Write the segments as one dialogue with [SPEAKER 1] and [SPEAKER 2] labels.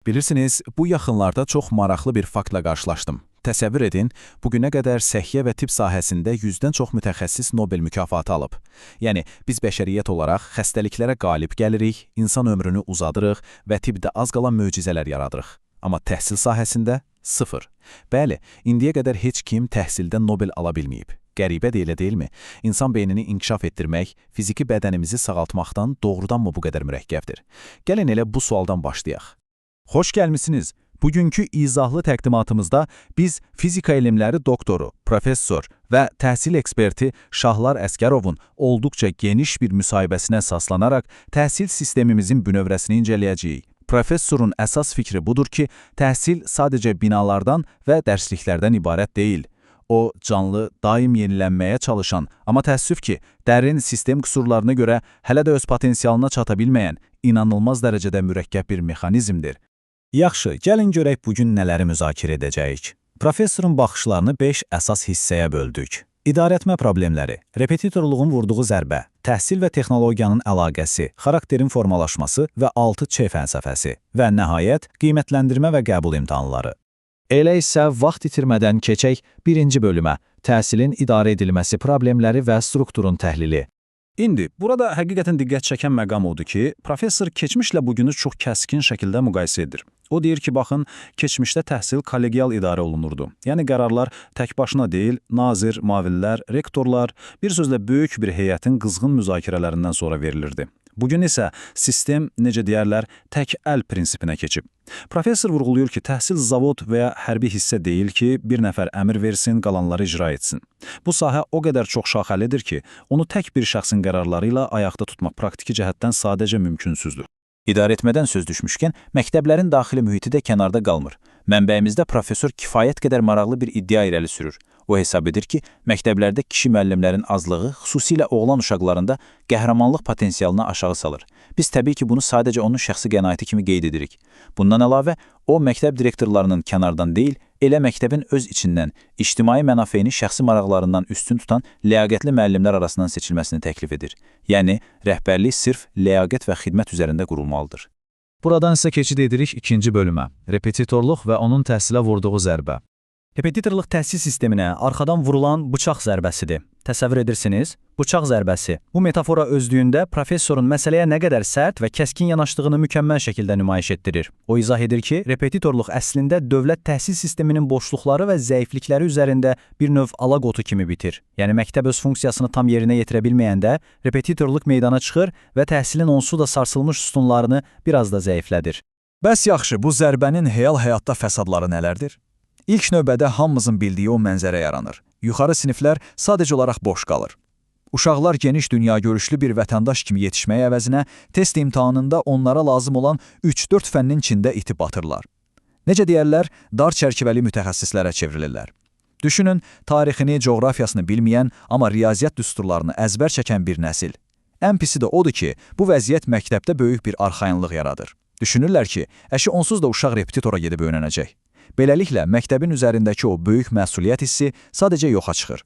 [SPEAKER 1] Bilirsiniz, bu yaxınlarda çox maraqlı bir faktla qarşılaşdım. Təsəvvür edin, bugünə qədər səhiyyə və tibb sahəsində 100-dən çox mütəxəssis Nobel mükafatı alıb. Yəni, biz bəşəriyyət olaraq xəstəliklərə qalib gəlirik, insan ömrünü uzadırıq və tibbdə az qala möcüzələr yaradırıq. Amma təhsil sahəsində sıfır. Bəli, indiyə qədər heç kim təhsildə Nobel ala bilməyib. Qəribə elə deyilmi? İnsan beynini inkişaf etdirmək, fiziki bədənimizi sağaltmaqdan doğrudanmı bu qədər mürəkkəbdir? Gəlin elə bu sualdan başlayaq.
[SPEAKER 2] Xoş gəlmisiniz. Bugünkü izahlı təqdimatımızda biz fizika elmləri doktoru, professor və təhsil eksperti Şahlar Əsgərovun olduqca geniş bir müsahibəsinə əsaslanaraq təhsil sistemimizin bünövrəsini incələyəcəyik. Professorun əsas fikri budur ki, təhsil sadəcə binalardan və dərsliklərdən ibarət deyil. O, canlı, daim yenilənməyə çalışan, amma təəssüf ki, dərin sistem qüsurlarına görə hələ də öz potensialına çata bilməyən, inanılmaz dərəcədə mürəkkəb bir mexanizmdir. Yaxşı, gəlin görək bugün nələri müzakirə edəcəyik. Professorun baxışlarını 5 əsas hissəyə böldük. İdarəetmə problemləri, repetitorluğun vurduğu zərbə, təhsil və texnologiyanın əlaqəsi, xarakterin formalaşması və 6Ç fəlsəfəsi və nəhayət qiymətləndirmə və qəbul imtahanları. Elə isə vaxt itirmədən keçək birinci bölümə, təhsilin idarə edilməsi problemləri və strukturun təhlili.
[SPEAKER 3] İndi burada həqiqətən diqqət çəkən məqam odur ki, professor keçmişlə bugünü çox kəskin şəkildə müqayisə edir. O deyir ki, baxın, keçmişdə təhsil kollegial idarə olunurdu. Yəni qərarlar tək başına deyil, nazir, müavinlər, rektorlar, bir sözlə böyük bir heyətin qızğın müzakirələrindən sonra verilirdi. Bugün isə sistem, necə deyərlər, tək əl prinsipinə keçib. Professor vurğulayır ki, təhsil zavod və ya hərbi hissə deyil ki, bir nəfər əmr versin, qalanları icra etsin. Bu sahə o qədər çox şaxəlidir ki, onu tək bir şəxsin qərarları ilə ayaqda tutmaq praktiki cəhətdən sadəcə mümkünsüzdür.
[SPEAKER 1] İdarə etmədən söz düşmüşkən, məktəblərin daxili mühiti də kənarda qalmır. Mənbəyimizdə professor kifayət qədər maraqlı bir iddia irəli sürür. O hesab edir ki, məktəblərdə kişi müəllimlərin azlığı, xüsusilə oğlan uşaqlarında qəhrəmanlıq potensialını aşağı salır. Biz təbii ki, bunu sadəcə onun şəxsi qənaəti kimi qeyd edirik. Bundan əlavə, o məktəb direktorlarının kənardan deyil, elə məktəbin öz içindən, ictimai mənafeyini şəxsi maraqlarından üstün tutan ləyaqətli müəllimlər arasından seçilməsini təklif edir. Yəni, rəhbərlik sırf ləyaqət və xidmət üzərində qurulmalıdır.
[SPEAKER 2] Buradan isə keçid edirik ikinci bölümə, repetitorluq və onun təhsilə vurduğu zərbə.
[SPEAKER 4] Repetitorluq təhsil sisteminə arxadan vurulan bıçaq zərbəsidir. Təsəvvür edirsiniz? Bıçaq zərbəsi. Bu metafora özlüyündə professorun məsələyə nə qədər sərt və kəskin yanaşdığını mükəmməl şəkildə nümayiş etdirir. O izah edir ki, repetitorluq əslində dövlət təhsil sisteminin boşluqları və zəiflikləri üzərində bir növ alaqotu kimi bitir. Yəni məktəb öz funksiyasını tam yerinə yetirə bilməyəndə repetitorluq meydana çıxır və təhsilin onsuz da sarsılmış sütunlarını biraz da zəiflədir.
[SPEAKER 5] Bəs yaxşı, bu zərbənin real həyatda fəsadları nələrdir? İlk növbədə hamımızın bildiyi o mənzərə yaranır. Yuxarı siniflər sadəcə olaraq boş qalır. Uşaqlar geniş dünyagörüşlü bir vətəndaş kimi yetişməyə əvəzinə test imtahanında onlara lazım olan 3-4 fənnin içində itib batırlar. Necə deyərlər, dar çərçivəli mütəxəssislərə çevrilirlər. Düşünün, tarixini, coğrafiyasını bilməyən, amma riyaziyyat düsturlarını əzbər çəkən bir nəsil. Ən pisi də odur ki, bu vəziyyət məktəbdə böyük bir arxayınlıq yaradır. Düşünürlər ki, əşi onsuz da uşaq repetitora gedib öyrənəcək. Beləliklə, məktəbin üzərindəki o böyük məsuliyyət hissi sadəcə yoxa çıxır.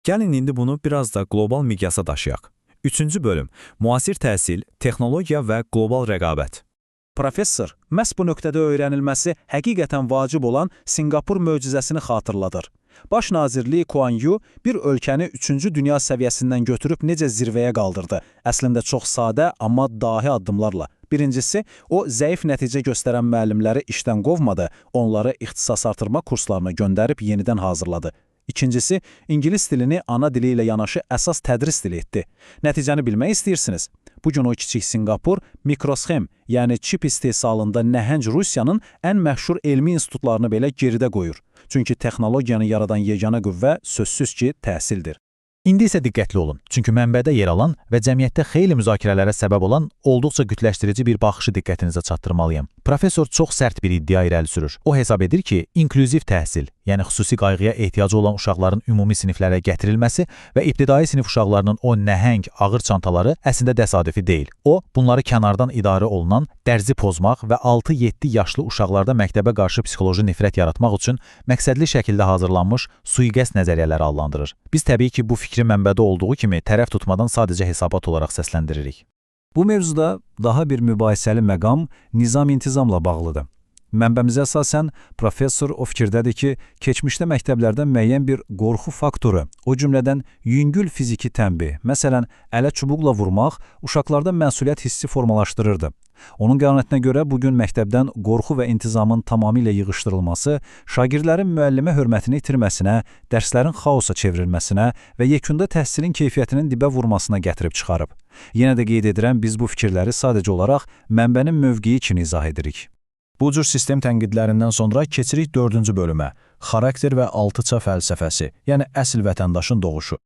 [SPEAKER 2] Gəlin indi bunu biraz da qlobal miqyasa daşıyaq. Üçüncü bölüm: müasir təhsil, texnologiya və qlobal rəqabət.
[SPEAKER 3] Professor məhz bu nöqtədə öyrənilməsi həqiqətən vacib olan Sinqapur möcüzəsini xatırladır. Baş nazir Lee Kuan Yew bir ölkəni 3-cü dünya səviyyəsindən götürüb necə zirvəyə qaldırdı? Əslində çox sadə, amma dahi addımlarla. Birincisi, o zəif nəticə göstərən müəllimləri işdən qovmadı, onları ixtisas artırma kurslarına göndərib yenidən hazırladı. İkincisi, ingilis dilini ana dili ilə yanaşı əsas tədris dili etdi. Nəticəni bilmək istəyirsiniz? Bu gün o kiçik Sinqapur mikrosxem, yəni çip istehsalında nəhəng Rusiyanın ən məşhur elmi institutlarını belə geridə qoyur. Çünki texnologiyanı yaradan yeganə qüvvə sözsüz ki, təhsildir.
[SPEAKER 2] İndi isə diqqətli olun, çünki mənbədə yer alan və cəmiyyətdə xeyli müzakirələrə səbəb olan olduqca qütləşdirici bir baxışı diqqətinizə çatdırmalıyam. Professor çox sərt bir iddia irəli sürür. O hesab edir ki, inklüziv təhsil, yəni xüsusi qayğıya ehtiyacı olan uşaqların ümumi siniflərə gətirilməsi və ibtidai sinif uşaqlarının o nəhəng ağır çantaları əslində təsadüfi deyil. O, bunları kənardan idarə olunan dərzi pozmaq və 6-7 yaşlı uşaqlarda məktəbə qarşı psixoloji nifrət yaratmaq üçün məqsədli şəkildə hazırlanmış sui-qəsd nəzəriyyələri adlandırır. Biz təbii ki, bu fikri mənbədə olduğu kimi tərəf tutmadan sadəcə hesabat olaraq səsləndiririk.
[SPEAKER 3] Bu mövzuda daha bir mübahisəli məqam nizam-intizamla bağlıdır. Mənbəmizə əsasən professor o fikirdədir ki, keçmişdə məktəblərdə müəyyən bir qorxu faktoru, o cümlədən yüngül fiziki tənbih, məsələn, ələ çubuqla vurmaq uşaqlarda məsuliyyət hissi formalaşdırırdı. Onun qənaətinə görə bugün məktəbdən qorxu və intizamın tamamilə yığışdırılması şagirdlərin müəllimə hörmətini itirməsinə, dərslərin xaosa çevrilməsinə və yekunda təhsilin keyfiyyətinin dibə vurmasına gətirib çıxarıb. Yenə də qeyd edirəm, biz bu fikirləri sadəcə olaraq mənbənin mövqeyi kimi izah edirik.
[SPEAKER 5] Bu cür sistem tənqidlərindən sonra keçirik dördüncü bölümə, xarakter və altıça fəlsəfəsi, yəni əsl vətəndaşın doğuşu.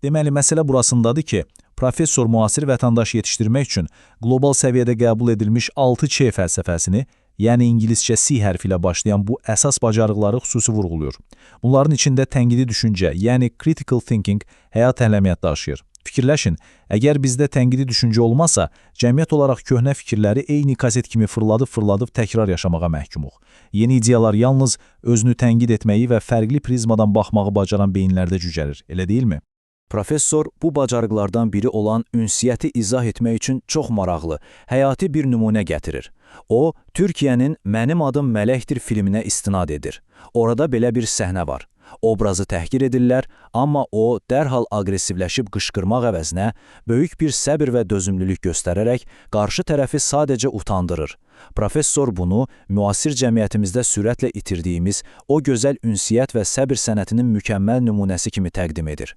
[SPEAKER 5] Deməli, məsələ burasındadır ki, professor müasir vətəndaş yetişdirmək üçün qlobal səviyyədə qəbul edilmiş 6Ç fəlsəfəsini, yəni ingiliscə C hərfi ilə başlayan bu əsas bacarıqları xüsusi vurğuluyor. Bunların içində tənqidi düşüncə, yəni critical thinking həyat əhəmiyyət daşıyır. Fikirləşin, əgər bizdə tənqidi düşüncə olmasa, cəmiyyət olaraq köhnə fikirləri eyni kaset kimi fırladıb-fırladıb təkrar yaşamağa məhkumuq. Yeni ideyalar yalnız özünü tənqid etməyi və fərqli prizmadan baxmağı bacaran beyinlərdə cücərir, elə deyilmi?
[SPEAKER 1] Professor bu bacarıqlardan biri olan ünsiyyəti izah etmək üçün çox maraqlı, həyati bir nümunə gətirir. O, Türkiyənin Mənim Adım Mələkdir filminə istinad edir. Orada belə bir səhnə var. Obrazı təhqir edirlər, amma o dərhal aqressivləşib qışqırmaq əvəzinə böyük bir səbir və dözümlülük göstərərək qarşı tərəfi sadəcə utandırır. Professor bunu müasir cəmiyyətimizdə sürətlə itirdiyimiz o gözəl ünsiyyət və səbir sənətinin mükəmməl nümunəsi kimi təqdim edir.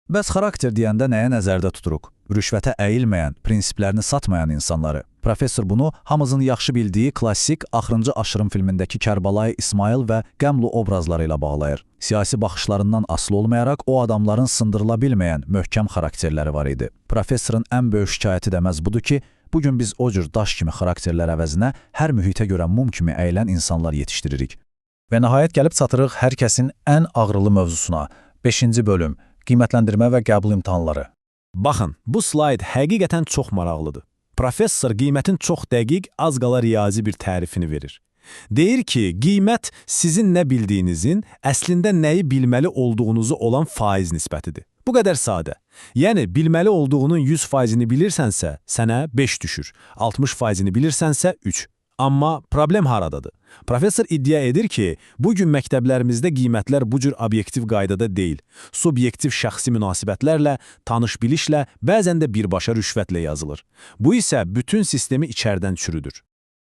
[SPEAKER 5] Bəs xarakter deyəndə nəyə nəzərdə tuturuq? Rüşvətə əyilməyən, prinsiplərini satmayan insanları. Professor bunu hamımızın yaxşı bildiyi klassik Axırıncı Aşırım filmindəki Kərbəlayı İsmayıl və Qəmlu obrazları ilə bağlayır. Siyasi baxışlarından asılı olmayaraq o adamların sındırıla bilməyən möhkəm xarakterləri var idi. Professorun ən böyük şikayəti də məhz budur ki, bugün biz o cür daş kimi xarakterlər əvəzinə hər mühitə görə mum kimi əyilən insanlar yetişdiririk.
[SPEAKER 3] Və nəhayət gəlib çatırıq hər kəsin ən ağrılı mövzusuna. 5-ci bölüm: Qiymətləndirmə və qəbul imtahanları.
[SPEAKER 6] Baxın, bu slayd həqiqətən çox maraqlıdır. Professor qiymətin çox dəqiq, az qala riyazi bir tərifini verir. Deyir ki, qiymət sizin nə bildiyinizin, əslində nəyi bilməli olduğunuzu olan faiz nisbətidir. Bu qədər sadə. Yəni, bilməli olduğunun 100%-ni bilirsənsə, sənə 5 düşür. 60%-ni bilirsənsə 3. Amma problem haradadır? Professor iddia edir ki, bugün məktəblərimizdə qiymətlər bu cür obyektiv qaydada deyil, subyektiv şəxsi münasibətlərlə, tanış-bilişlə, bəzən də birbaşa rüşvətlə yazılır. Bu isə bütün sistemi içərdən çürüdür.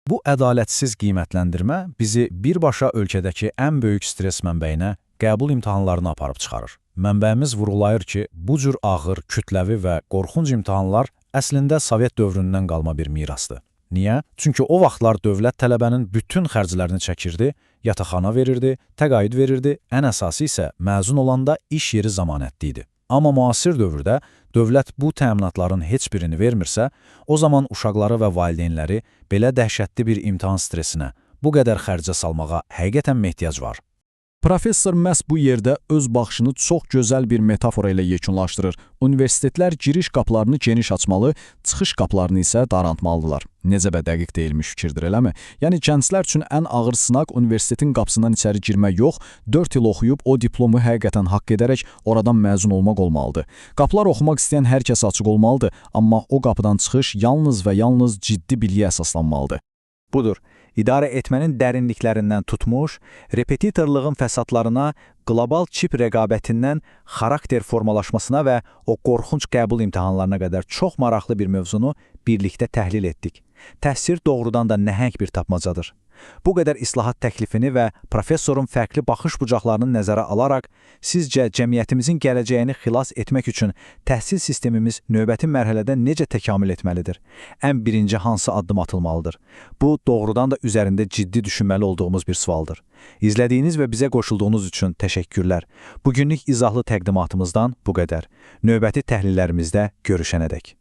[SPEAKER 3] Bu ədalətsiz qiymətləndirmə bizi birbaşa ölkədəki ən böyük stres mənbəyinə, qəbul imtahanlarına aparıb çıxarır. Mənbəyimiz vurğulayır ki, bu cür ağır, kütləvi və qorxunc imtahanlar əslində Sovet dövründən qalma bir mirasdır. Niyə? Çünki o vaxtlar dövlət tələbənin bütün xərclərini çəkirdi, yataqxana verirdi, təqaüd verirdi, ən əsası isə məzun olanda iş yeri zəmanətli idi. Amma müasir dövrdə dövlət bu təminatların heç birini vermirsə, o zaman uşaqları və valideynləri belə dəhşətli bir imtahan stresinə, bu qədər xərcə salmağa həqiqətən mi ehtiyac var?
[SPEAKER 5] Professor məhz bu yerdə öz baxışını çox gözəl bir metafora ilə yekunlaşdırır. Universitetlər giriş qapılarını geniş açmalı, çıxış qapılarını isə daraltmalıdırlar. Necə də dəqiq deyilmiş fikirdir, eləmi? Yəni gənclər üçün ən ağır sınaq universitetin qapısından içəri girmək yox, 4 il oxuyub o diplomu həqiqətən haqq edərək oradan məzun olmaq olmalıdır. Qapılar oxumaq istəyən hər kəsə açıq olmalıdır, amma o qapıdan çıxış yalnız və yalnız ciddi biliyə əsaslanmalıdır.
[SPEAKER 1] Budur, idarə etmənin dərinliklərindən tutmuş, repetitorluğun fəsadlarına, qlobal çip rəqabətindən xarakter formalaşmasına və o qorxunc qəbul imtahanlarına qədər çox maraqlı bir mövzunu birlikdə təhlil etdik. Təhsil doğrudan da nəhəng bir tapmacadır. Bu qədər islahat təklifini və professorun fərqli baxış bucaqlarını nəzərə alaraq, sizcə cəmiyyətimizin gələcəyini xilas etmək üçün təhsil sistemimiz növbəti mərhələdə necə təkamül etməlidir? Ən birinci hansı addım atılmalıdır? Bu, doğrudan da üzərində ciddi düşünməli olduğumuz bir sualdır. İzlədiyiniz və bizə qoşulduğunuz üçün təşəkkürlər. Bugünlük izahlı təqdimatımızdan bu qədər. Növbəti təhlillərimizdə görüşənədək.